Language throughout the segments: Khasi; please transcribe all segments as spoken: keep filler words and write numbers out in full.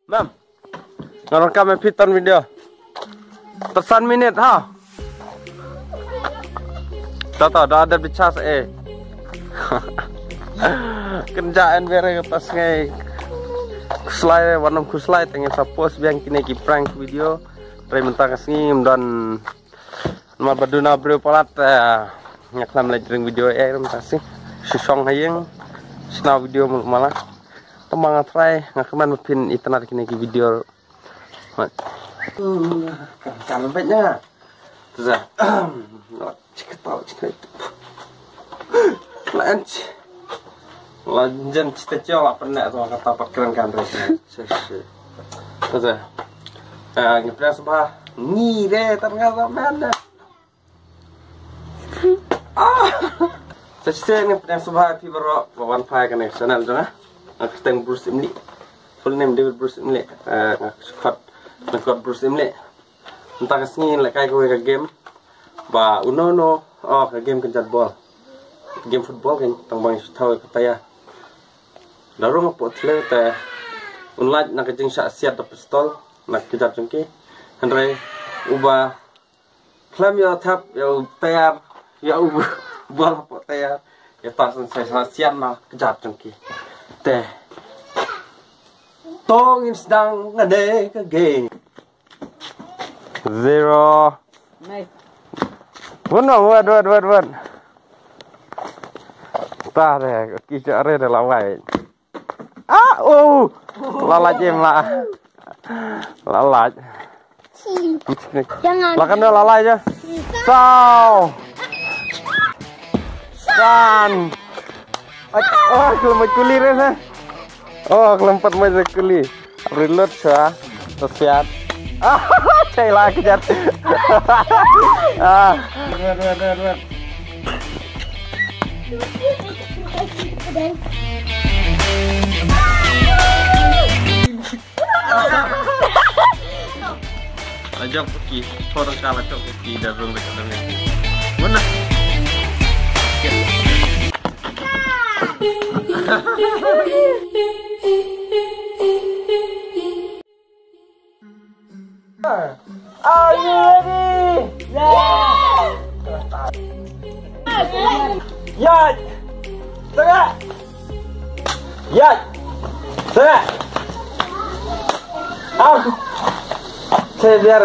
Mam. Ngan rakam ïa phi ton video. Tang san minit ha. Ta ta da da bichas eh. Kynja en bere ka tas ngai. Khuslai, wan ym khuslai, tang ïa sa post biang kine ki prank video. Trai mynta ka sngi ym don Namar ba duna briew palat, eh, nga khlem leit ring video eh, rum tasi. Shisong ha ïing, sna video mul mala. Tang ba nga try, nga kmen ba phin itynnad kine ki video. Mat. Kam bet na. Tza. Chikatau, chikatau. Lunch. La jen chita chio la pernah tu kata pat keren kan re. Sese. Kata. Ah, ngi pernah sebah. Ngi re, ternyata mana. Ah. Sese, ngi pernah sebah pi baroh, lawan pai kane channel jong ah. Aku teng Bruce Imli. Full name David Bruce Imli. Eh, nga kot, nga kot Bruce Imli. Mynta ka sngi lehkai kawei ka game. Ba uno uno, oh, ka game kynjat bol. Game football kan, tang ba ngi shu thaw ïa ka taya. La rung hapoh thliew te un lait na ka jingshah siat da pistol na ka kjat jong ki. Hynrei uba khlem ïoh thep ïa u tayar, ïa u bol hapoh tayar, ïa ta sngewsih shah siat na ka kjat jong ki. Te to ngin sdang nga ne ka game. Zero. Nai. Wun, wun, wun, wun, wun. Ta de, ki jare de lawai. Ah, oh. Lalaj em la. Lalaj. Jangan. Lakan de lalaj je. Saw. San. Ai, oh, khlem kuli re sa. Oh, khlem pat mai kuli. Reload sa. Tersiat. Ah, chai lah kejat. Ah. Ruat, ruat, ruat, ruat. Ajak pergi, orang kalah cok pergi dah rung dekat dalam ni. Mana? Are you ready? Yeah! Yat! Tengah! Yat! Tengah! Ah! Saya biar.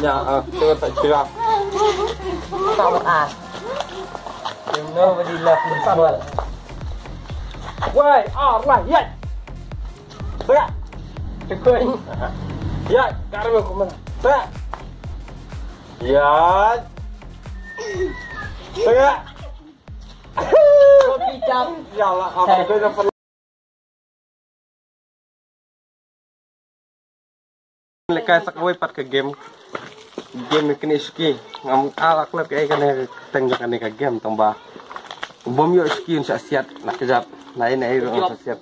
Ya, ah, tu tak kira. Tak buat ah. You know what you love me for. Why? Ah, lah, ya. Tengah. Tekoi. Ya, karma kuma. Tengah. Ya. Tengah. Kopi jam. Ya Allah, apa tu dapat. Lehkai sa kawei pat ka game. Game kane shuki. Ngam ala klet ka kane teng jong kane ka game tang ba. U bym ïoh shuki un shah siat na kjat. Na ine ine un shah siat.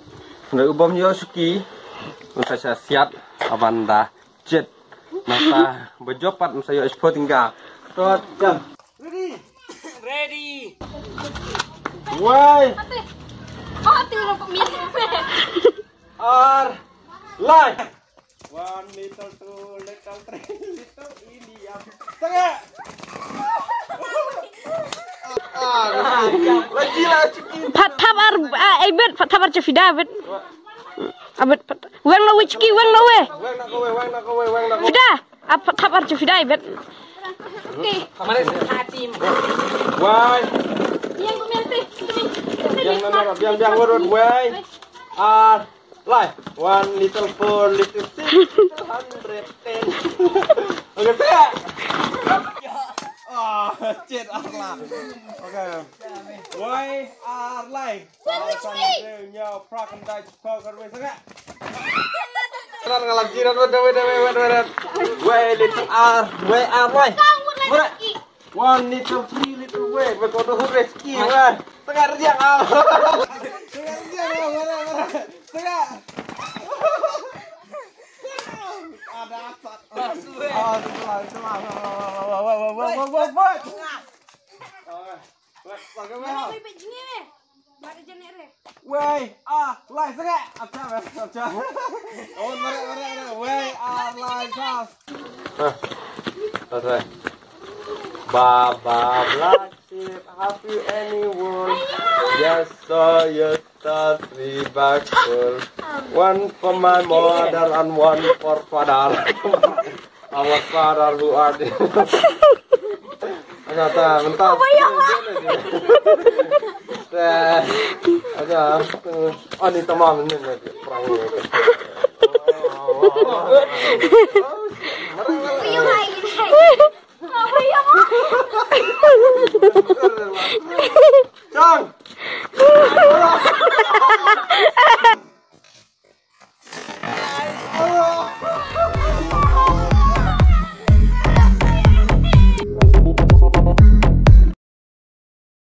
Na u bym ïoh shuki. Mynta sa siat, aban da jet. Mynta bajop pat mynta ïoh sport tingga. Tot jam. Ready. Ready. Wei. Ate. Ate lo pemilih. Ar. Lai. One little, two little, three little India. Tengah. Ah, lagi lah, chicken. Pat thap ar, ah, eh, bet, pat thap ar Jafida, bet. Abet, pat. Weng lo wei, chiki, weng lo wei. Weng na ko wei, weng na ko wei, weng na ko wei. Fida, ah, pat thap ar Jafida, bet. Okay. Wai. Yang pemirsa. Yang mana? Yang, yang urut, wai. Ah. Lai, one little four, little six, little hundred ten. Okay, tengok. Ah, shit, ah, lah. Okay. Wei, ah, lai. Wei, wei, wei. Nyaw, prak, kendai, chukau, kerwei, tengok. Kelar ngalam jiran, wait, wait, wait, wait, wait. Wei, little R, wei, R, lai. Murah. One little, three little, wei, wei, kau tu rezeki, wei. Tengah rejang, ah. Tengah rejang, ah, mana, mana. Tengah. Ada asap. Ah, itulah, itulah. Wei, wei, wei, wei, wei, wei. Wei, wei, wei. Wei, ah, lai, sengak. Acha, acha. Oh, mari, mari, mari. Wei, ah, lai, sas. Hah. Selesai. Baba Black Sheep, have you any wool? Yes, sir, yes, sir, three bags full. One for my mother and one for father. Our father who are dead. Aja ta, mentah. Apa ya, Pak? Ta, aja. Ani tamam ni, ni, perang ni.